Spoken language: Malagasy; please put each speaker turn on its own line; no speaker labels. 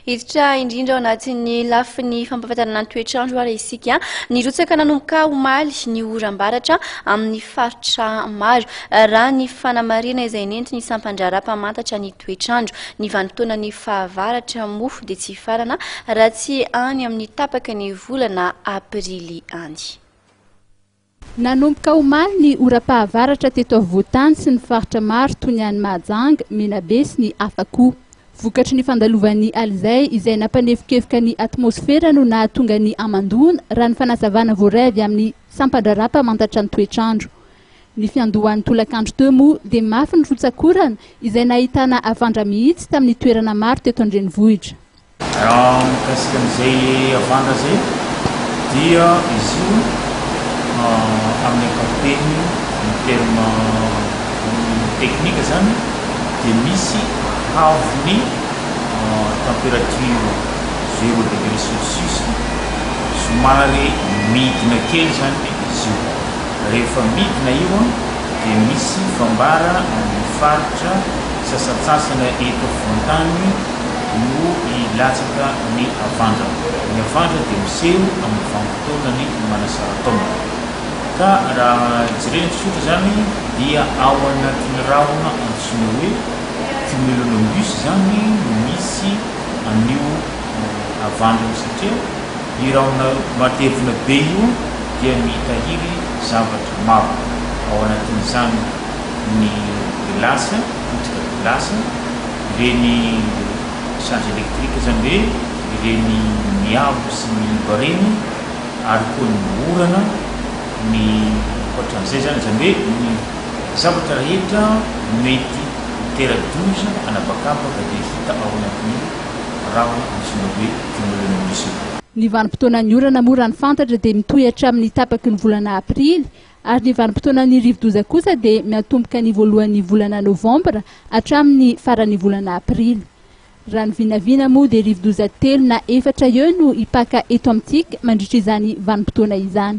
Hiditra indrindra ao anatin'ny lafiny fampahafantarana ny toetr'andro ary isika. Nirotsaka nanomboka omaly ny oram-baratra amin'ny faritra maro. Raha ny fanamarihana izay nentin'ny sampan-draharaha mpamantatra ny toetr'andro. Ny vanim-potoanan'ny fahavaratra moa dia tsy hifarana raha tsy any amin'ny tapaky ny volana aprily any.
Nanomboka omaly ny oram-pahavaratra teto afovoan-tany sy ny faritra maro toy ny any Mahajanga, Menabe sy ny hafa koa. Vokatry ny fandalovan'ny alizay izay nampanefokefoka ny atmosfera no nahatonga ny hamandoana, raha ny fanazavana voaray avy amin'ny sampan-draharaha mpamantatra ny toetr'andro. Ny fiandohan'ny tolakandro teo moa dia mafy ny rotsak'orana izay nahitana havandra mihitsy tamin'ny toerana maro teto an-drenivohitra.
Raha mikasika an'izay havandra izay dia izy io amin'ny ankapobeny ny terme technique zany dia misy haavon'ny température zéro degré celsius somary midina kely zany izy io. Rehefa midina io dia misy fambara amin'ny faritra sasantsasany eto afovoan-tany no hilatsaka ny havandra. Ny havandra dia miseho amin'ny vanim-potoanan'ny manasarataona. Ka raha jerena tsotra izany dia ao anatin'ny rahona antsoina hoe cumulonimbus izany no misy an'io havandra io satria io rahona matevina be io dia mitahiry zavatra maro. Ao anatin'izany ny glace, potika glace, Ireny charge électrique izany hoe ireny miabo sy miiba ireny ary koa ny orana, ny ankoatran'izay izany, izany hoe ny zavatra rehetra mety hitera-doza an'habakabaka dia hita ao anatin'io rahona antsoina hoe cumulonimbus io.
Ny vanim-potoanan'ny orana moa raha ny fantatra dia mitohy hatramin'ny tapaky ny volana aprily Ary ny vanim-potoanan'ny rivodoza kosa dia miantomboka ny voalohan'ny volana novambra hatramin'ny faran'ny volana aprily. Raha ny vinavina moa dia rivodoza telo na efatra eo no hipaka eto amintsika mandritra izany vanim-potoana izany.